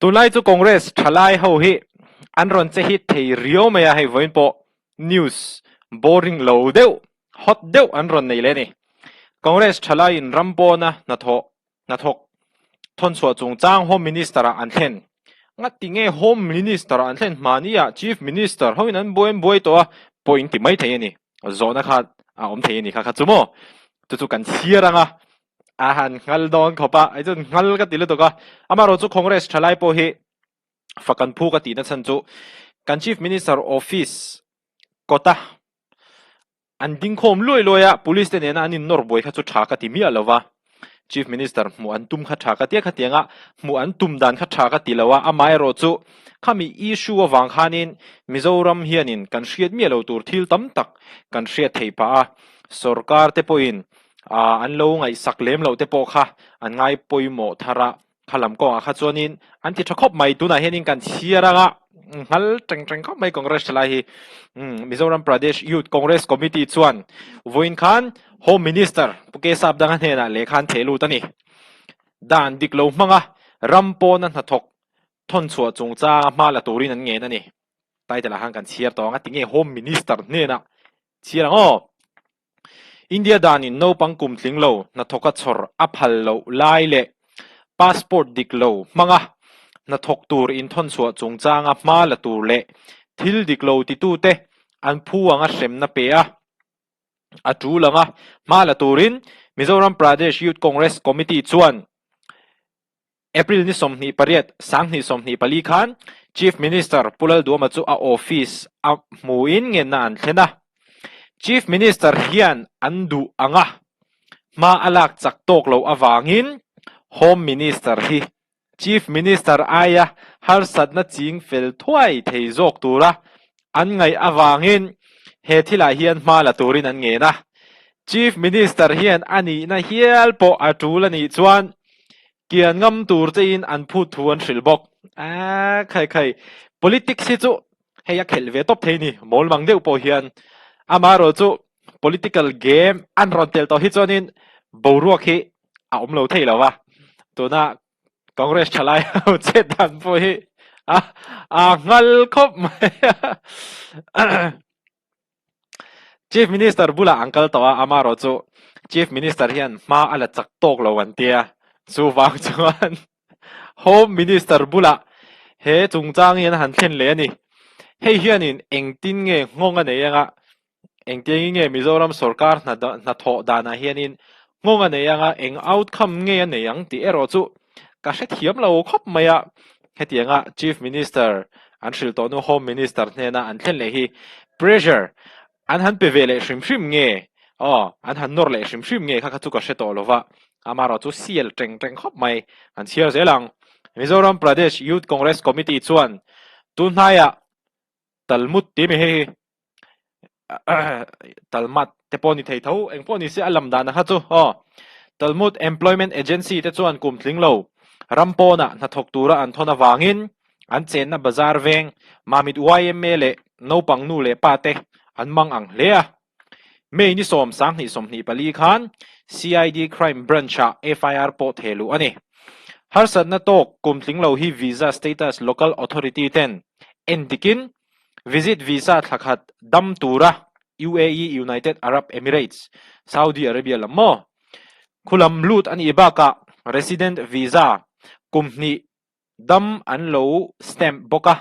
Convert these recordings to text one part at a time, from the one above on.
Tunlai chu Congress thalai ho hi an rawn che hit thei riau mai a, hei vawiin pawh news boring lo deuh, hot deuh an rawn nei leh a ni. Congress thalaiin ram pawna hnathawh hnathawk thawnchhuah chungchang Home Minister ah an thlen. Ngati nge Home Minister ah an thlen hmani ah Chief Minister hoin an buai an buai tawh a pawh in ti mai thei a ni. Zawhna kha a awm thei a ni kha kha chu maw? Chu chu kan chhiar ang a, a han nghal dawn khawp a, hei chuan nghal ka ti lutuk a, amaherawhchu Congress thalai pawh hi fak an phu ka tihna chhan chu kan Chief Minister office kawta an dingkhawm luai luai a, Police te nena an innawr buai kha chu tha ka ti miah lo va, Chief Minister hmuh an tum kha tha ka tia khatianga hmuh an tum dan kha tha ka ti lo a, amaherawhchu khami issue avang khanin Mizoram hianin kan hriat miah lo tur thil tam tak kan hriat thei phah a, sorkar te pawhin ah an lo ngaihsak lem loh te pawh kha an ngai pawimawh thar a, kha lam kawngah kha chuanin an ti tha khawp mai, tunah hianin kan chhiar anga nghal teng teng khawp mai Congress thalai hi Mizoram Pradesh Youth Congress Committee chuan vawiin khan Home Minister Pu K Sapdanga hnenah lehkha an theh lut a ni. Dan dik lo hmanga ram pawna hnathawk thawnchhuah chungchanga hma la turin an ngen a ni. Title ah khan kan chhiar tawh ang a, tinge Home Minister hnenah chhiar ang aw? India danin naupang kum tling lo hnathawka chhawr a phal loh lai leh passport dik lo hmanga hnathawk tur inthawnchhuah chungchanga hma la tur leh thil dik lo titute an phu anga hremna pe a, a tul anga hma la turin Mizoram Pradesh Youth Congress Committee chuan April ni 28, 2024 khan Chief Minister Pu Lalduama chu a office a hmuin ngenna an thlen a. Chief Minister hian an duh ang a, hma a lak chak tawk loh avangin Home Minister hi Chief Minister aia harsatna ching fel thuai thei zawk tura an ngaih avangin he thilah hian hma la turin an ngen a. Chief Minister hian a nihna hial pawh a tul a nih chuan Kian ngam tur chein an phut thu an hrilh bawk. Aaa khai khai, politics hi chu hei a khelh ve tawp thei ni, mawl mang deuh pawh hian. Amaherawh chu political game an rawn tel tawh hi chuanin boruak hi a awm lo thei lo va. Tuna Congress thalai ho chet dan pawh hi a a nghal khawp mai a. Chief Minister bulah an kal tawh a, amaherawh chu Chief Minister hian hma a la chak tawk lo an tia, chuvang chuan Home Minister bulah he chungchang hian a han thlen leh a ni. Hei hianin engtin nge nghawng a nei anga, engtiangin nge Mizoram sorkar hnathawh danah hianin nghawng a nei anga, eng outcome nge a nei ang tih erawh chu Ka hrethiam lo khawp mai a, hetianga Chief Minister an hrilh tawh hnu Home Minister hnena an thlen leh hi pressure an han pe ve leh hrim hrim nge aw an han nawr leh hrim hrim nge kha kha chu ka hre tawh lo va, amaherawh chu sial teng teng khawp mai an chhiar zel ang. Mizoram Pradesh Youth Congress Committee chuan tunhnaiah Talmud tih a mi hei hi Talmud te pawh ni thei tho eng pawh ni se a lam dan kha chu aw Talmud Employment Agency te chuan kum tling lo ram pawnah hnathawk tura an thawn avangin an chenna bazar veng Mamit yma leh naupang nu leh pa te an mang ang hle a. May ni 10, 2024 khan CID Crime Branch-ah FIR pawh theh luh a ni. Harsatna tawk kum tling lo hi visa status local authority ten en dikin visit visa thla khat dam tura UAE United Arab Emirates, Saudi Arabia lam maw khulam lut a nih bakah resident visa kum hnih dam an lo stamp bawk a.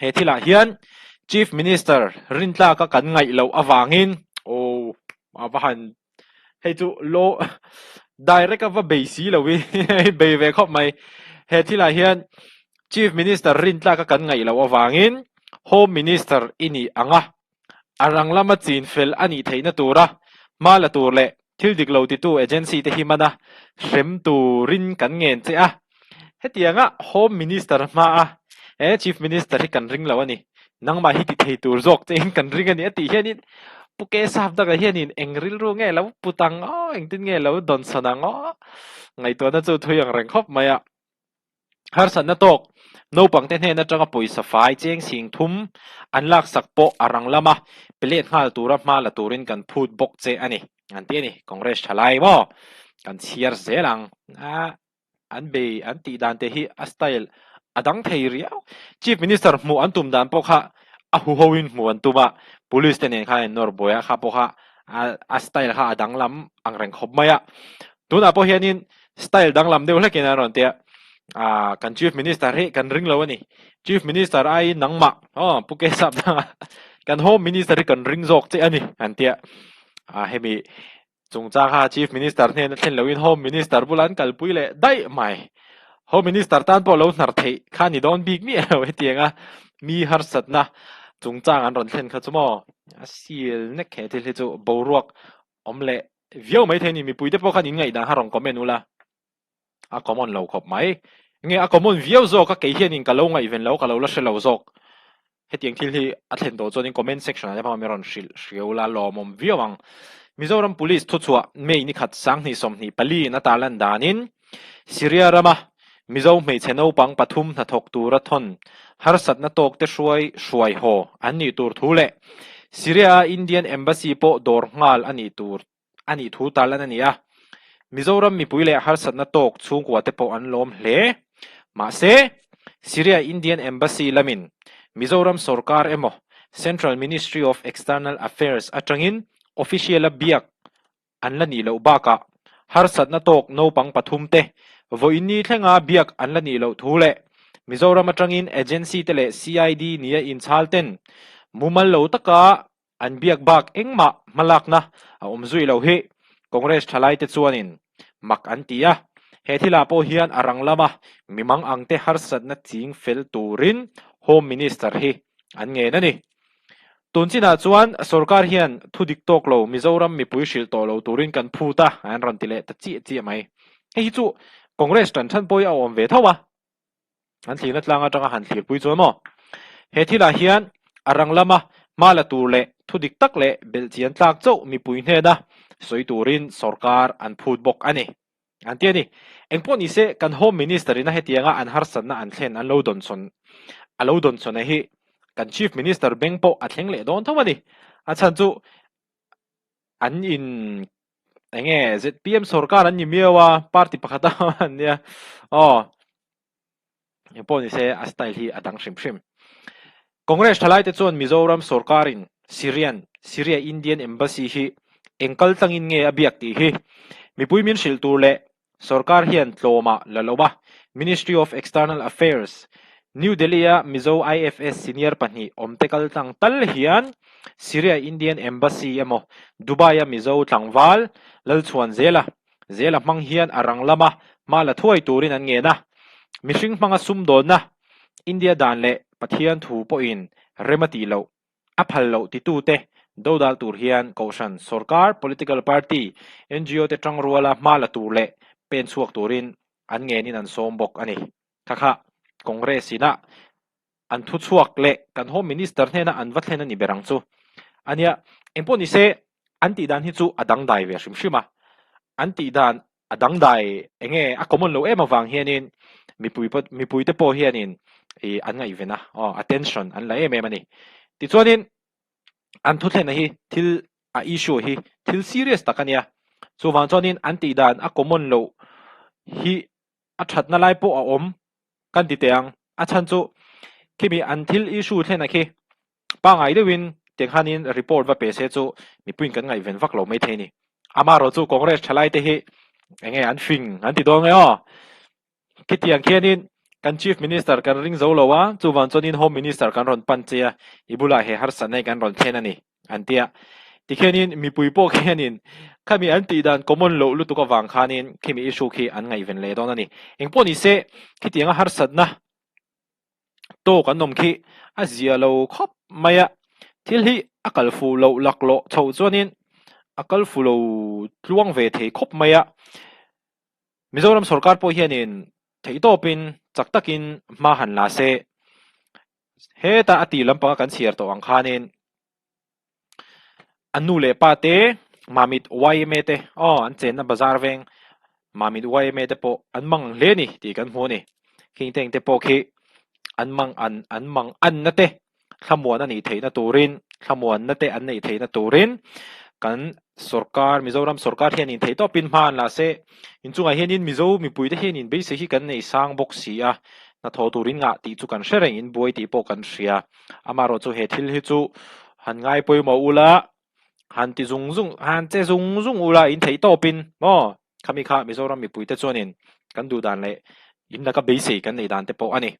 He thilah hian Chief Minister rintlaka kan ngaih loh avangin aw a va han hei chu law direct a va bei si lo i hei bei ve khawp mai. He thilah hian Chief Minister rintlaka kan ngaih loh avangin Home Minister i nih ang a, A rang lama chin fel a nih theihna tura hma la tur leh thil dik lo titu agency te hi mana hrem turin kan ngen che a. Hetianga Home Minister hmaa he Chief Minister hi kan ring lo a ni. Nangmah hi ti thei tur zawk chein kan ring a ni a tih hianin Pu Kesap Daka hianin eng rilru nge lo put ang aw, engtin nge lo dawnsawn ang aw? Ngaihtuahna chu thui ang reng khawp mai a. Harsatna tawk naupangte hnen atanga pawisa fai cheng sing thum an laksak pawh a rang lama pe let nghal tura hma la turin kan phut bawk che a ni an ti a ni. Congress thalai maw kan chhiar zel ang a. An bei an tih dan te hi a style a dang thei riau. Chief Minister hmuh an tum dan pawh kha a huho in hmuh an tum a, Police te nen khan an nawr buai a, kha pawh kha a style kha a danglam ang reng khawp mai a. Tunah pawh hianin style danglam deuh hlekin an rawn ti a, ah kan Chief Minister hi kan ring lo a ni. Chief Minister aiin nangmah aw Pu Kesap danga kan Home Minister hi kan ring zawk che a ni an ti a. Ah hemi Chungchang kha Chief Minister hnena thlen loin Home Minister bula an kalpui leh daih mai. Home Minister tan pawh lo hnar theih kha ni dawn bik miah lo hetianga mi harsatna chungchang an rawn thlen kha chu maw a sil nek he thil hi chu boruak awm leh viau maithei a ni. Mipuite pawh khan in ngaihdan kha rawn comment ula. A common lo khawp mai. Nge a common viau zawk a kei hianin ka lo ngaihven lo ka lo la hre lo zawk. Hetiang thil hi a thlen tawh chuanin comment section ah te pawh mi rawn hrilh hriau la lawmawm viau ang. Mizoram Police thuchhuah May ni khat 20 24 in a tarlan danin Syria rama Mizo hmeichhe naupang pathum hnathawk tura thawn harsatna tawk te hruai hruai haw an nih tur thu leh Syria a Indian Embassy pawh dawr nghal a nih tur a nih thu tarlan a ni a. Mizoram mipui leh harsatna tawk chhungkua te pawh an lawm hle. Mahse, Syria Indian Embassy lamin Mizoram sorkar emaw Central Ministry of External Affairs atangin official-a biak an la nih loh bakah harsatna tawk naupang pathum te vawiinni thlenga biak an la nih loh thu leh Mizoram atangin agency te leh CID nia inchhal ten mumal lo taka An biak bak engmah hmalakna a awm zui lo hi Congress thalaite chuanin mak an ti a, he thilah pawh hian a rang lama mimang angte harsatna ching fel turin Home Minister hi an ngen a ni. Tun chinah chuan sorkar hian thu dik tawk lo Mizoram mipui hrilh tawh lo turin kan phut a, an rawn ti leh ta chiah chiah mai. Hei hi chu Congress tan chhan pawh hi a awm ve tho a. An thlirna tlang atanga han thlirpui chuan maw? He thilah hian a rang lama hma la tur leh thu dik tak leh belhchian tlak chauh mipui hnena sawi turin sorkar an phut bawk a ni. An ti a ni. Engpawh ni se kan Home Minister ina hetianga an harsatna an thlen an lo dawnsawn a lo dawnsawn a hi kan Chief Minister beng pawh a thleng leh dawn tho a ni. A chhan chu an in enge ZPM sorkar an ni miau a party pakhat a an nia aw engpawh ni se a style hi a dang hrim hrim Congress thalai te chuan Mizoram sorkarin Syrian Syria Indian Embassy hi eng kal tlangin nge a biak tih hi mipui min hrilh tur leh Sorkar hian tlawmah la lo a, Ministry of External Affairs, New Delhi-a Mizo IFS senior pahnih awmte kal tlang tal hian Syria Indian Embassy emaw Dubai-a Mizo tlangval Lalchhuan Zela Zela hmang hian a rang lama hma la thuai turin an ngen a. Mihring hmanga sumdawnna India dan leh Pathian thu pawhin rem a tih loh A phal loh titute dodal tur hian Kohhran, Sorkar, Political Party, ngo te tangruala hma la tur leh pen chhuak turin an ngenin an sawm bawk a ni. Kha kha Congress ina an thu chhuak leh kan Home Minister hnena an va thlen a ni ber ang chu. A nia, engpawh ni se an tih dan hi chu a dangdai ve hrim hrim a. An tih dan a dangdai enge a common lo em avang hianin mipui mipui te pawh hianin ih an ngaihven a aw attention an la em em a ni. Tichuanin an thuthlena hi thil a issue hi thil serious tak a nia. Chuvang chuanin an tih dan a common loh hi a thatna lai pawh a awm kan ti teh ang. A chhan chu khimi an thil issue thlena khi Pangai deuhin tiang khanin report va pe se chu mipuiin kan ngaihven vak lo maithei a ni. Amaherawh chu Congress thalai te hi enge an fing an ti dawn nge aw. Khitiang khianin kan Chief Minister kan ring zo lo a, chuvang chuanin Home Minister kan rawn pan che a, i bulah he harsatna hi kan rawn thlen a ni an ti a. Tikhianin mipui pawh khianin khami an tih dan common loh lutuk avang khanin khimi issue khi an ngaihven leh dawn a ni. Engpawh ni se khitianga harsatna tawk an awm khi a zia lo khawp mai a, thil hi a kal fuh loh laklawh chhoh chuanin a kal fuh lo tluang ve thei khawp mai a, Mizoram sorkar pawh hianin theihtawpin chak takin hma han la se, hetah a tih lampanga kan chhiar tawh ang khanin. An nu leh pa te Mamit yma te aw an chenna bazar veng Mamit yma te pawh an mang hle a ni tih kan hmu a ni. Khing teng te pawh khi an mang an an mang anna te thlamuan a nih theihna turin thlamuanna te an neih theihna turin. Kan sorkar, Mizoram sorkar hianin theihtawpin hma an la se, inchungah hianin Mizo mipuite hianin beisei hi kan nei sang bawk si a, hnathawh turin ngah tih chu kan hre reng, in buai tih pawh kan hria. Amaherawhchu he thil hi chu han ngai pawimawh ula, han ti zung zung, han che zung zung ula in theihtawpin maw? Khami kha Mizoram mipuite chuanin kan duh dan leh in laka beisei kan nei dan te pawh a ni.